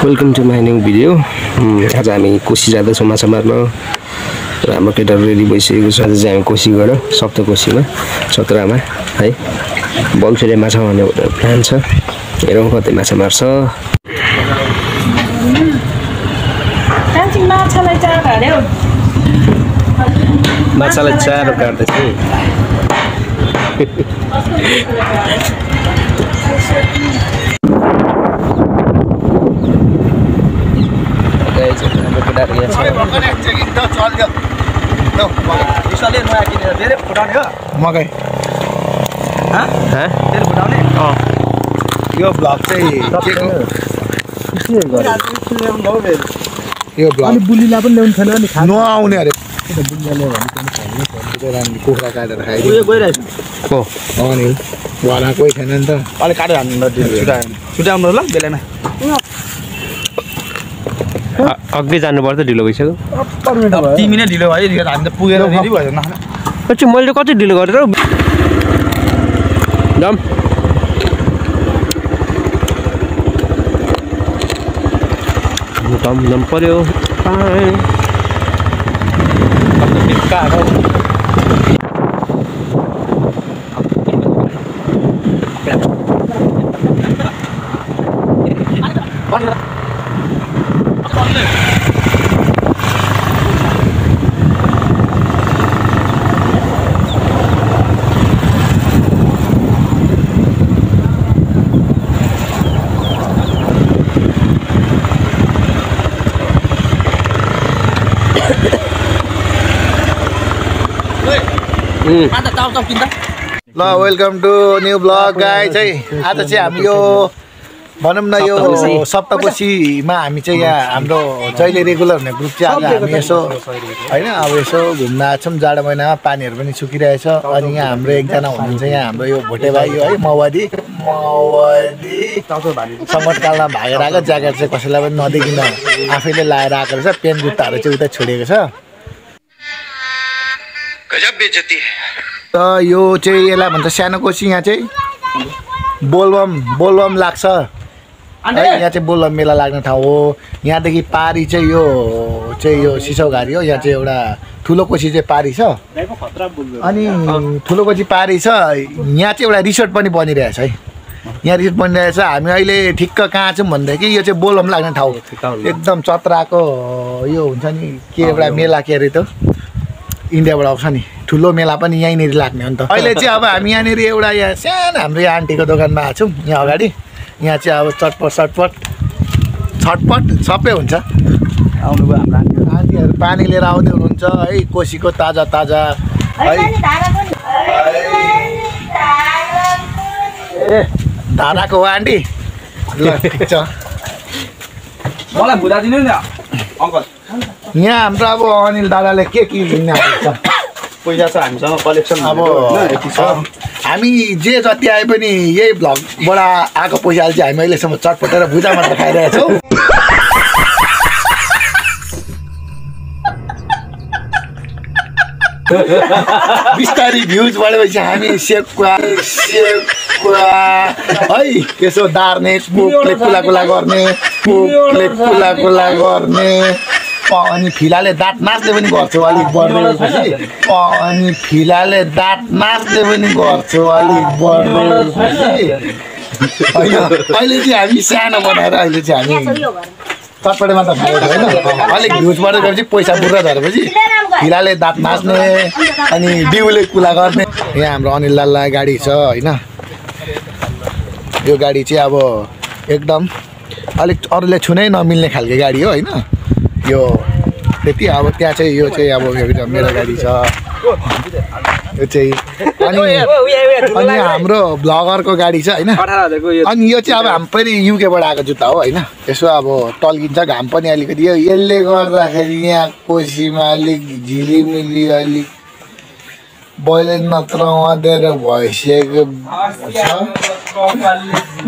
Welcome to my new video. आज हामी कोशी जाँदैछौँ माछा मार्न र हाम्रो केटाहरू रेडी भइसकेको छ। आज चाहिँ हामी कोशी गएर सप्तकोशीमा चतरामा है बल्छीले माछा मार्ने प्लान छ। हेरौँ कतै माछा मार्छ। माछालाई चारो काट्दैछ। मकै यो ब्लग चाहिँ यो ब्लग बुलीलाई पनि ल्याउनु छैन नि नआउने अरे कुखुरा कुखुरा काटेर खाइदियो अनि घरमा कोही छैन नि त। अलिक काटेर हान्नु छुट्याउनु ल बेलामा अघि जानुपर्छ ढिलो भइसक्यो। 3 मिनेट ढिलो भयो हामी त पुगेर रेडी भयो न। मैले कति ढिलो गरेर दम दम दम पर्यो। ल welcome to new blog guys है। आज चाहिँ हामी यो भनौँ न यो सप्तकोशीमा हामी चाहिँ यहाँ हाम्रो जहिले रेगुलर हुने ग्रुप चाहिँ आज हामी यसो होइन अब यसो घुम्न आएको छौँ। जाडो महिनामा पानीहरू पनि सुकिरहेछ। अनि यहाँ हाम्रो एकजना हुनुहुन्छ यहाँ हाम्रो यो भोटे भाइ यो है माओवादी सङ्कटकालमा भागेर आएको ज्याकेट चाहिँ कसैलाई पनि नदेखिन आफैले लाएर आएको रहेछ। पेन जुत्ताहरू चाहिँ उता छोडेको छ। त यो चाहिँ यसलाई भन्छ सानो कोशी। यहाँ चाहिँ बोलबम लाग्छ है। यहाँ चाहिँ बोलबम मेला लाग्ने ठाउँ हो। यहाँदेखि पारी चाहिँ यो सिसौघारी हो। यहाँ चाहिँ एउटा ठुलो कोशी चाहिँ पारी छ। अनि ठुलो कोशी पारी छ। यहाँ चाहिँ एउटा रिसोर्ट पनि बनिरहेछ है। यहाँ रिसोर्ट बनिरहेछ। हामी अहिले ठिक्क कहाँ छौँ भन्दाखेरि यो चाहिँ बोलबम लाग्ने ठाउँ एकदम चतराको यो हुन्छ नि के एउटा मेला के अरे त इन्डियाबाट आउँछ नि ठुलो मेला पनि यहीँनिर लाग्ने हो नि त। अहिले चाहिँ अब हामी यहाँनिर एउटा यहाँ सानो हाम्रो यहाँ आन्टीको दोकानमा आएको छौँ। यहाँ अगाडि यहाँ चाहिँ अब छटपट सबै हुन्छ। आउनुभयो हाम्रो आन्टीहरू पानी लिएर आउँदै हुनुहुन्छ है। कोशीको ताजा है। ए धाराको हो आन्टी। ल ठिक छ। मलाई बुझाइदिनु नि अङ्कल। यहाँ हाम्रो अब अनिल दादाले के किन्ने छ पैसा छ हामीसँग कलेक्सन। अब हामी जे जति आए पनि यही भ्लगबाट आएको पैसाले चाहिँ हामी अहिलेसम्म चटपटेर भुजा मात्र खाइरहेको छौँ। बिस्तारी भ्युज बढेपछि हामी सेकुवा है यसो दार्ने कुकले कुला गर्ने अनि फिलाले दाँत नाच्ने पनि गर्छु अलिक बढ्दै। अनि फिलाले दाँत नाच्ने पनि गर्छु अलिक बढ्दै। अहिले चाहिँ हामी सानो बनाएर अहिले चाहिँ हामी चटपटे मात्र खाएको होइन। अलिक भ्युज बढेपछि पैसा बुर्रा झरेपछि फिलाले दाँत नाच्ने अनि बिउले कुला गर्ने। यहाँ हाम्रो अनिल दाललाई गाडी छ होइन। यो गाडी चाहिँ अब एकदम अलिक अरूले छुनै नमिल्ने खालको गाडी हो होइन। यो त्यति अब त्यहाँ चाहिँ यो चाहिँ अब मेरो गाडी छ यो चाहिँ। अनि हाम्रो ब्लगरको गाडी छ होइन। अनि यो चाहिँ अब हामी पनि युकेबाट आएको जुत्ता हो होइन। यसो अब टल्किन्छ घाम पनि अलिकति यसले गर्दाखेरि यहाँ कोशीमा अलिक झिलिमिली अलिक बैलेन्स नत्र मधेर भइसकेको छ।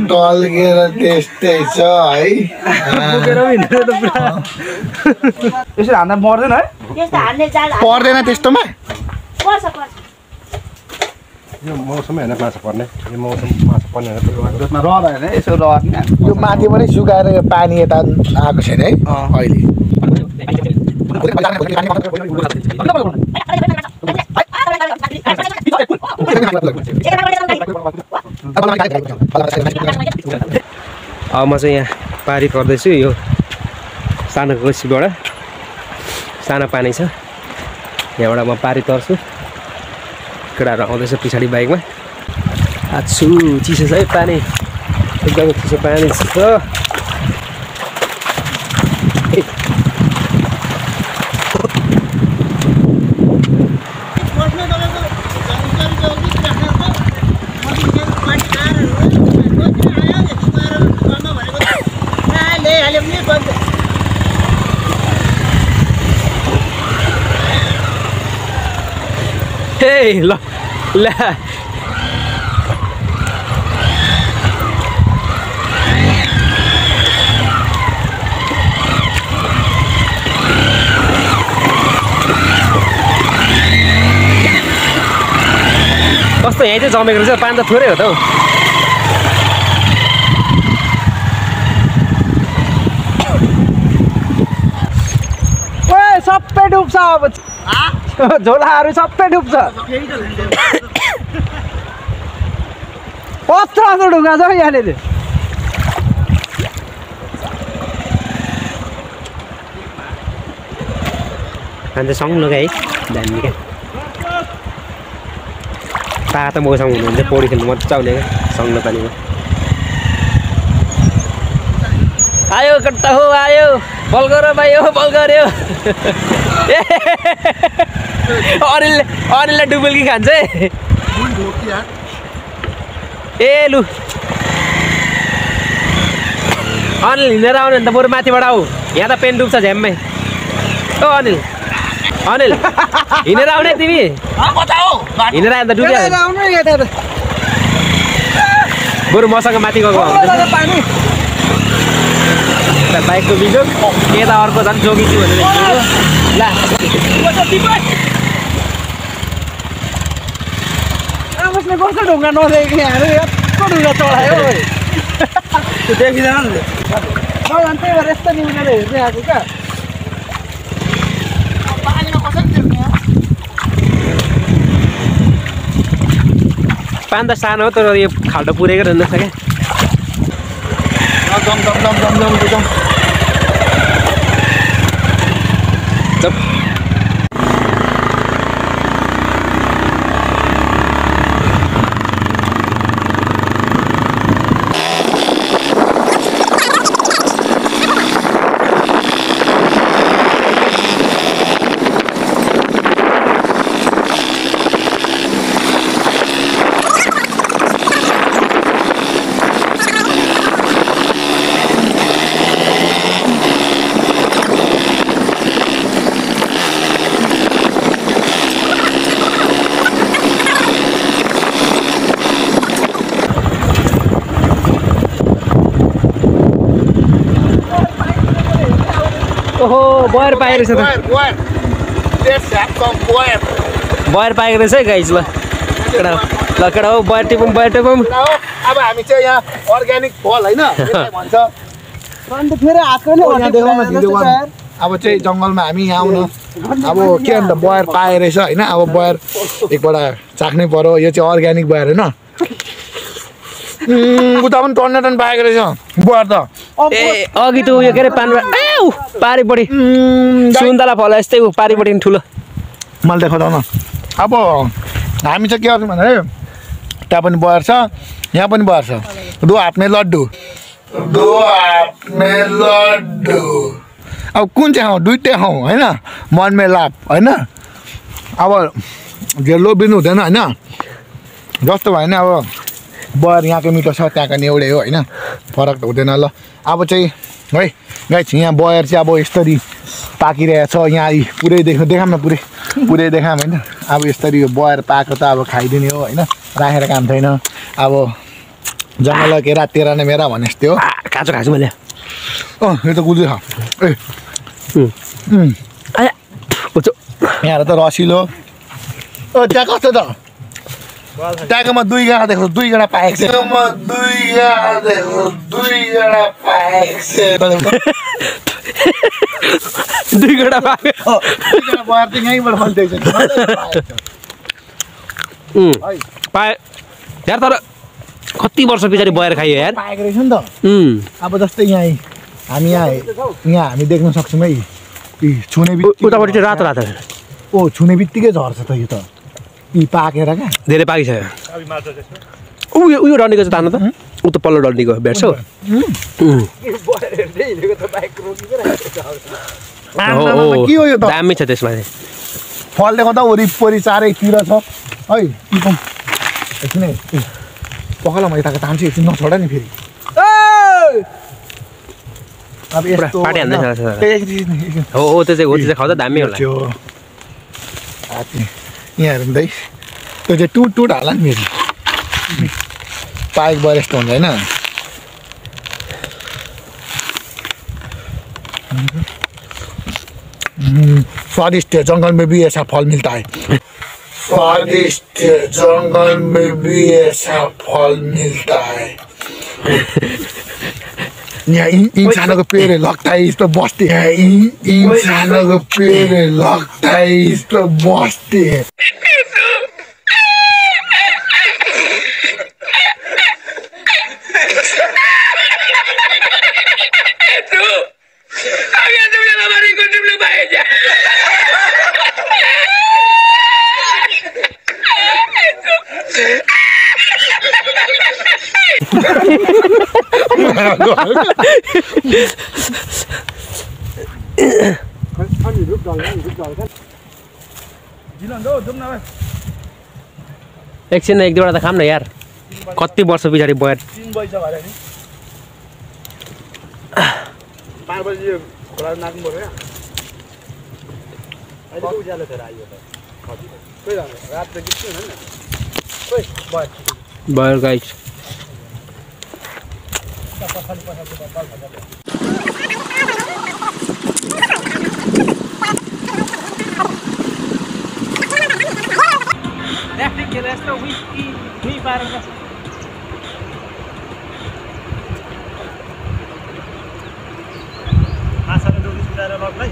टल्केर त्यस्तै छ है। यसो हान्दा पर्दैन है। पर्दैन त्यस्तोमा। यो मौसमै होइन माछा पर्ने यो मौसम माछा पर्ने जसमा रड होइन यसो रड नि यो माथिबाटै सुकाएर यो पानी यता आएको छैन है अहिले अब म चाहिँ यहाँ पारी गर्दैछु यो सानो कोसीबाट सानो पानी छ यहाँबाट म पारी तर्छु केटाहरू आउँदैछ पछाडि बाइकमा आछु चिसो छ है पानी एकदमै चिसो पानी छ Hey, lo, la. कस्तो यही चाहिँ जमेको रहेछ पानी त थोरै हो त हौ ओए सबै डुब्छ अब झोलाहरू सबै डुब्छ पत्र ढुङ्गा छ यहाँनिर अन्त सँगलो है दामी क्या तातो मौसम हुनुहुन्छ पौडी खेल्नु मजा आउने क्या सँगलो पानीमा आयो कट्टा हो आयो बल गर भाइ हो बल गर्यो अनिलले डुबुल्की खान्छ ए लु अनिल हिँडेर आउने भने त बरु माथिबाट आऊ यहाँ त पेन डुब्छ झ्याम्मै ओ अनिल अनिल हिँडेर आउने तिमी हिँडेर आयो त डुब्यो बरु मसँग माथि गएको बाइकको बिजोग यता अर्को झन् जोगिन्छु भनेर ला उसले कस्तो ढुङ्गा नदेखेको यहाँहरू यत्रो ढुङ्गा चढायो त्यो देखिँदैन नि त्यही भएर यस्तो निम्नेर हेर्दै आएको क्या पानी त सानो हो तर यो खाल्टो पुरेको रहेछ क्या ओहो बयर पाएको रहेछ त बयर पाएको रहेछ है गाइज ल केटा हो बयर टिपौँ अब हामी चाहिँ यहाँ अर्ग्यानिक फल होइन भन्छ अब चाहिँ जङ्गलमा हामी यहाँ आउनु अब के अन्त बयर पाए रहेछ होइन अब बयर एकपल्ट चाख्नै पर्यो यो चाहिँ अर्ग्यानिक बयर होइन उता पनि टन्ने पाएको रहेछ बयर त ए अघि त उयो के अरे पारिपट्टि सुन्तला फल यस्तै पारिपट्टि ठुलो मैले देखाउँदा न अब हामी चाहिँ के गर्छौँ भने त्यहाँ पनि बयर छ यहाँ पनि बयर छ दो हात में लड्डु अब कुन चाहिँ खाउँ दुइटै खाउँ होइन मनमै लाभ होइन अब धेर लोभिनु हुँदैन होइन जस्तो भयो भने अब बयर यहाँको मिठो छ त्यहाँको नि एउटै हो होइन फरक त हुँदैन ल अब चाहिँ है गाइस यहाँ बयर चाहिँ अब यसरी पाकिरहेछ यहाँ पुरै देखाऊँ न पुरै देखाऊँ होइन अब यसरी यो बयर पाएको त अब खाइदिने हो होइन राखेर काम छैन अब जङ्गल केरा तेरा नै मेरा भने जस्तै हो खाँचो खाँचो मैले यो त गुल्दै खा यहाँ त रसिलो त्यहाँ कस्तो त ट्यागमा 2 गणा देख्छु 2 गणा पाएको छ म 2 गणा देख्छु 2 गणा पाएको छ 2 गणा पाएको 2 गणा बार चाहिँ यहीँबाट फल्दैछ पाए यार तर कति वर्ष पछाडि बएर खायो यार पाएको रहेछ नि त अब जस्तै यहाँ हामी देख्न सक्छौँ है छुने उतापट्टि चाहिँ रातो रातो ओ छुने बित्तिकै झर्छ त यो त यी पाकेर क्या धेरै पाकिसक्यो उयो डन्डीको चाहिँ तान्नु त ऊ त पल्लो डन्डीको भेट्छौ के हो यो त दामी छ त्यसमा चाहिँ फल देखाउँदा वरिपरि चारैतिर छ है एकछिन पखाला म यताको तान्छु एकछिन नछोड नि फेरि अब यस्तो पार्टी हान्दैछ हो त्यो चाहिँ खाउँदा दामी होला यहाँ हेरौँ दाइ त्यो चाहिँ टुट हाल नि फेरि पाइक भयो यस्तो हुन्छ होइन स्वादिष्ट जंगल में भी ऐसा फल मिलता है स्वादिष्ट जंगल में भी ऐसा फल मिलता है यहाँ इंसानों को पेड़ लगता है इस पर बसते हैं इंसानों को पेड़ लगता है इस पर बसते हैं एकछिन एक दुईवटा त खाम न यार कति वर्ष पछाडि बयर 3 बजे भरे नि 5 बजे खोला नाग्नु पर्यो क्या अहिले उज्यालो फेर आइयो त खोइ रात त किन हैन खोइ बयर गाइस Lefting के रेस्ट व्हिस्की दुई पारेर बस माछाले डोरी सुताएर लग्दै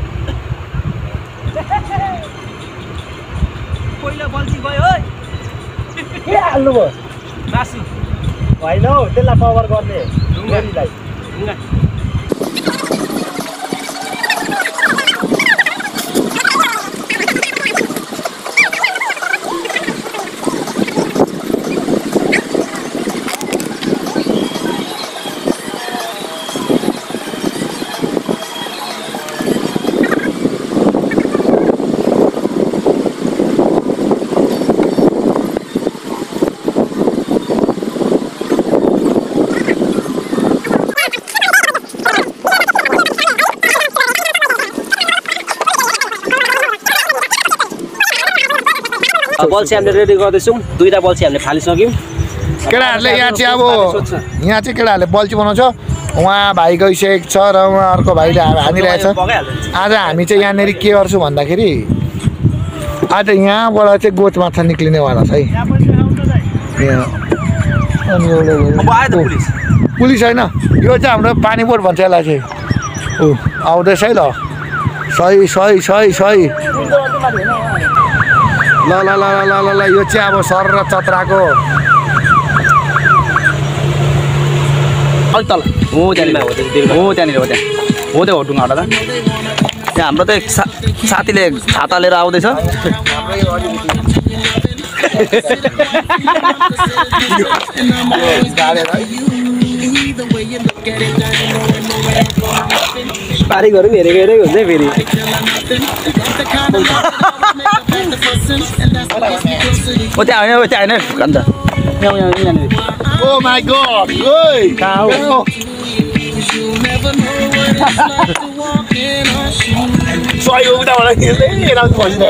पहिला बल्छी गयो ओइ के हाल्नु भयो मासु होइन हौ त्यसलाई कभर गर्ने डोरीलाई ढुङ्गा बल्छी हामीले रेडी गर्दैछौँ 2टा बल्छी हामीले फालिसक्यौँ केटाहरूले यहाँ चाहिँ केटाहरूले बल्छी बनाउँछ उहाँ भाइ गइसकेको छ र उहाँ अर्को भाइले हानिरहेछ आज हामी चाहिँ यहाँनिर के गर्छौँ भन्दाखेरि आज यहाँबाट चाहिँ गोच माछा निक्लिनेवाला छ है पुलिस होइन यो चाहिँ हाम्रो पानी बोट भन्छ यसलाई चाहिँ आउँदैछ है ल सही ल यो चाहिँ अब सर र चत्राको अलि तल हो त्यहाँनिर हो त्यो ढुङ्गाबाट त त्यहाँ हाम्रो त एक साथीले छाता लिएर आउँदैछ पारीहरू हेरेको हुन्छ फेरि त्यहाँ होइन भन्छ Oh my God! Oi! Cow. Soi udah orang ini, orang pasti.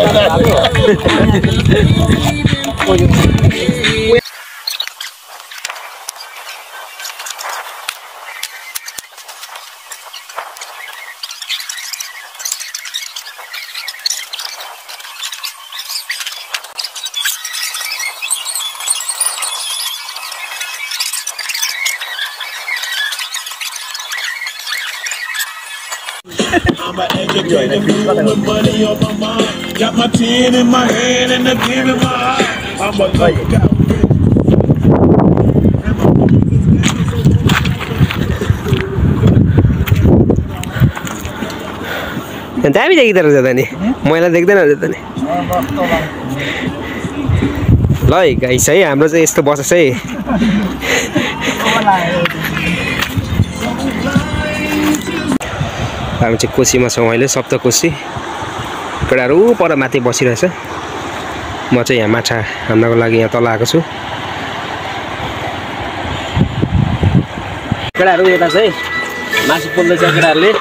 I'm an educated fool with money on my mind. Got my 10 in my hand and the 10 in my eye. I'm a lookout. दामी देखिँदो रहेछ त नि मैला देख्दैन रहेछ त नि ल है गाइस है हाम्रो चाहिँ यस्तो बस है हामी चाहिँ कोसीमा छौँ अहिले सप्तकोशी केटाहरू पर माथि बसिरहेछ म चाहिँ यहाँ माछा हान्नको लागि यहाँ तल आएको छु केटाहरू यता चाहिँ मासु पोल्दैछ केटाहरूले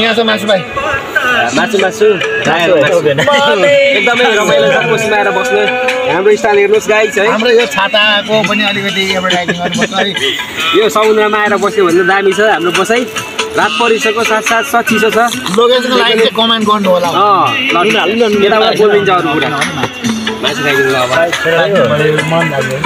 यहाँ छ मासु भाइ मासु एकदमै रमाइलो छ कोसीमा आएर बस्नु हाम्रो स्टाइल हेर्नुहोस् गाइस है हाम्रो यो छाताको पनि अलिकति एडभर्टाइजिङ गर्नुपर्छ है यो समुद्रमा आएर बस्यो भने दामी छ हाम्रो बसाइ रात परिसक्यो साथ चिसो छ लोकेसनको लागि चाहिँ कमेन्ट गर्नु होला यताबाट बोलिदिन्छ अरू कुरा मासु खाइदिनु ल अब मन लाग्यो